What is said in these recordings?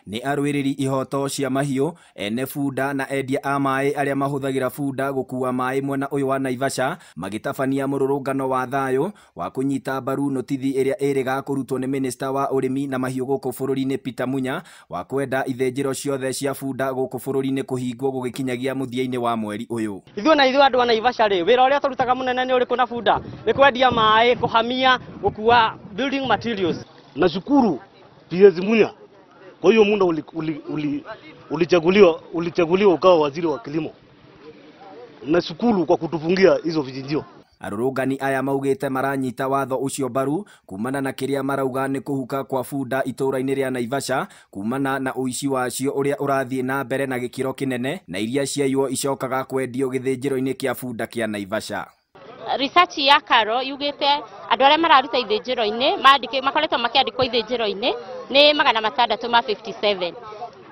Nĩ arũĩrĩri ihoto cia mahiũ, ene bunda na endia a maĩ arĩa mahũthagĩra bunda gũkua maĩ mwena ũyũ wa Naivasha magĩtabania mũrũrũngano wa thayũ wa kũnyita mbaru notithi ĩrĩa ĩrĩga kũrutwo nĩ minista wa ũrĩmi na mahiũ gũkũ bũrũri-inĩ Peter Munya wa kwenda ithĩnjĩro ciothe cia bunda gũkũ bũrũri-inĩ kũhingwo gũgĩkinyagia mũthia-inĩ wa mweri ũyũ. Ithuĩ na ithuĩ andũ a Naivasha rĩ, wĩra ũrĩa tũrutaga mũnene nĩ ũrĩkũ na bunda? Nĩ kwendia maĩ, kũhamia, gũkua building materials. Nashukuru PS Munya kwa hiyo muda ulichaguliwa ukawa waziri wa kilimo. Nashukuru kwa kutufungia hizo vijijio. Arũrũngani aya maugĩte maranyita watho ũcio mbaru kumana na kĩrĩa marauga nĩ kũhuka kwa bunda itũũra-inĩ rĩa Naivasha kumana na ũici wacio ũrĩa ũrathiĩ na mbere na gĩkĩro kĩnene na iria ciaiywo icokaga kwendio gĩthĩnjĩro-inĩ kĩa bunda kĩa Naivasha. Research ya Karo yugĩte andũ arĩa mararuta ithĩnjĩro-inĩ makoretwo makĩandĩkwo ithĩnjĩro-inĩ nĩ 657.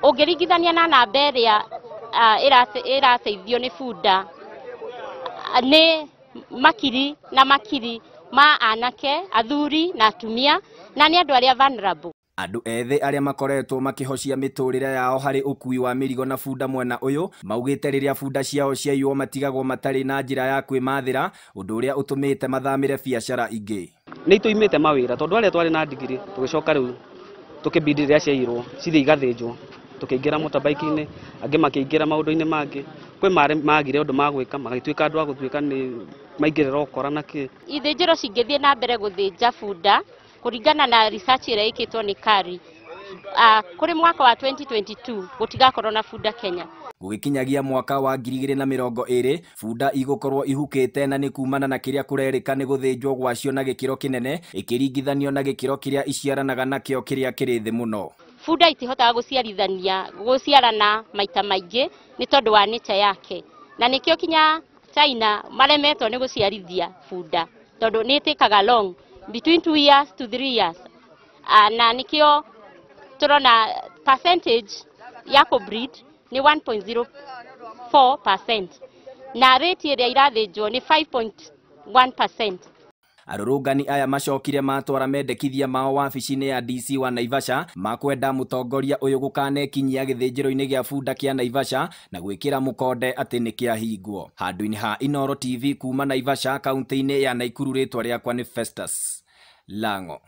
Ũngĩringithania na namba ĩrĩa ĩrateithio nĩ bunda nĩ makiri na makiri ma anake, athuri na atumia, na nĩ andũ arĩa vulnerable. Andũ ethĩ arĩa makoretwo makĩhocia mĩtũrĩre yao harĩ ũkui wa mĩrigo na bunda mwena ũyũ maugĩte rĩrĩa bunda ciao ciaiywo matigagwo matarĩ na njĩra ya kwĩmathĩra, ũndũ ũrĩa ũtũmĩte mathamĩre biacara ingĩ. Nĩ itũimĩte mawĩra tondũ arĩa twarĩ na ndigiri tũgĩcoka rĩu tũkĩbidi rĩrĩa ciaiyirwo cithiĩ igathĩnjwo, tũkĩingĩra motorbike-inĩ, angĩ makĩingĩra maũndũ-inĩ mangĩ. Kwĩ magire ũndũ magwĩka magĩtuĩka andũ a gũtuĩka nĩ maingĩrĩra ũkora na kĩ. Ithĩnjĩro cingĩthiĩ na mbere gũthĩnja bunda kũringana na research ĩrĩa ĩkĩtwo nĩ Kari, kũrĩ mwaka wa 2022 gũtigakorwo na bunda Kenya. Gũgĩkinyagia mwaka wa 2020 bunda igũkorwo ihukĩte na nĩ kumana na kĩrĩa kũrerĩka nĩ gũthĩnjwo gwacio na gĩkĩro kĩnene ĩkĩringithanio na gĩkĩro kĩrĩa iciaranaga nakĩo kĩrĩa kĩrĩ thĩ mũno. Bunda itihotaga gũciarana maita maingĩ nĩ tondũ wa nature yake, na nĩkĩo kinya China maremetwo nĩ gũciarithia bunda tondũ nĩ ĩtĩkaga long between 2 years to 3 years, na nĩkĩo tũrona percentage ya kũbreed nĩ 1.04% na rate ĩrĩa irathĩnjwo nĩ 5.1%. Arũrũngani aya macokire matwara mendekithia mao wabici-inĩ ya DC wa Naivasha makwenda mũtongoria ũyũ gũkanekinyia gĩthĩnjĩro-inĩ gĩa bunda kĩa Naivasha na gwĩkĩra mũkonde atĩ nĩ kĩahingwo. Handũ-inĩ ha Inooro TV kuma Naivasha kaunti-inĩ ya Naikuru, rĩtwa rĩakwa nĩ Festus Lango.